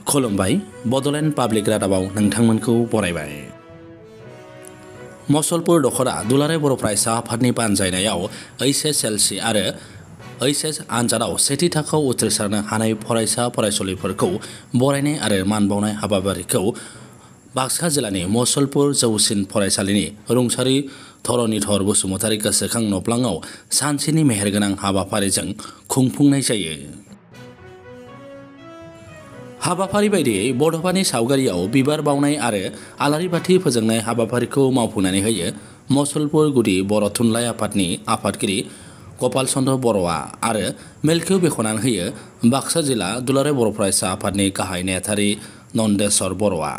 खुलुमबाय बड'लेण्ड पाब्लिक रादाबाव नोंथांमोनखौ बरायबाय। मसलपुर दख'रा दुलाराय बर' फरायसा आफादनि बानजायनायाव HSLC आरो HS आनजादाव सेथि थाखोआव उथ्रिसारनो हानाय फरायसा फरायसुलिफोरखौ बरायनाय आरो मान बावनाय हाबाफारिखौ बाक्सा जिल्लानि मसलपुर जौसिन फरायसालिनि रुंसारि धरनीधर बसुमतारी गोसोखां न'ब्लाङाव सानसेनि मेहेरगोनां हाबाफारिजों खुंफुंनाय जायो। हाबाफारि बायदियै बड'फानि सावगारियाव बिबार बावनाय आरो आलारि बाथि फोजोंनाय हाबाफारिखौ मावफुंनानै होयो मसलपुर गुदि बर' थुनलाइ आफादनि आफादगिरि गपाल चन्द्र बर'आ आरो मेलखौ बेखेवनानै होयो बाक्सा जिल्ला दुलाराय बर' फरायसा आफादनि गाहाय नेहाथारि नन्देस्वर बर'आ।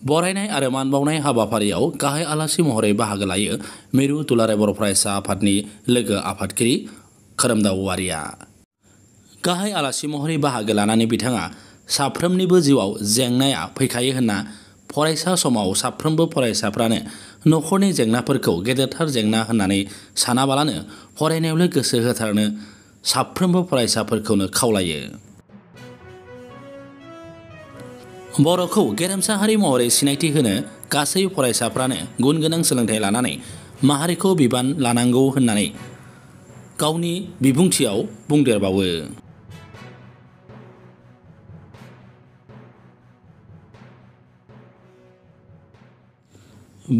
बरायनाय आरो मान बावनाय हाबाफारियाव गाहाय आलासि महरै बाहागो लायो मिरु दुलाराय बर' फरायसा आफादनि लोगो आफादगिरि खोरोमदाव औवारिया। गाहाय आलासि महरै बाहागो लानानै बिथाङा साफ्रोमनिबो जिउआव जेंनाया फैखायो होनना फरायसा समाव साफ्रोमबो फरायसाफ्रानो नखरनि जेंनाफोरखौ गेदेरथार जेंना होननानै सानाबालानो फरायनायावल' गोसो होथारनो साफ्रोमबो फरायसाफोरखौनो खावलायो। बर'खौ गेरेमसा हारि महरै सिनायथि होनो गासै फरायसाफ्रानो गुन गोनां सोलोंथाइ लानानै माहारिखौ बिबान लानांगौ होननानै गावनि बिबुंथियाव बुंदेरबावो।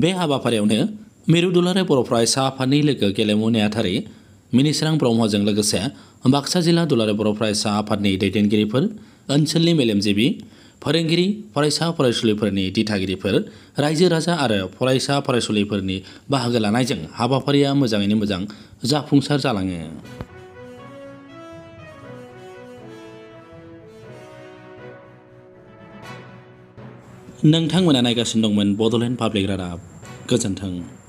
बे हाबाफारियावनो मिरु दुलाराय बर' फरायसा आफादनि लोगो गेलेमु नेहाथारि मिनिसोरां ब्रह्मजों लोगोसे बाक्सा जिल्ला दुलाराय बर' फरायसा आफादनि दैदेनगिरिफोर, ओनसोलनि मेलेमजिबि, फोरोंगिरि, फरायसा फरायसुलिफोरनि दिथागिरिफोर, रायजो राजा आरो फरायसा फरायसुलिफोरनि बाहागो लानायजों हाबाफारिया मोजाङैनो मोजां जाफुंसार जालाङो। नोंथांमोना नायगासिनो दंमोन बड'लेण्ड पाब्लिक रादाब। गोजोन्थों।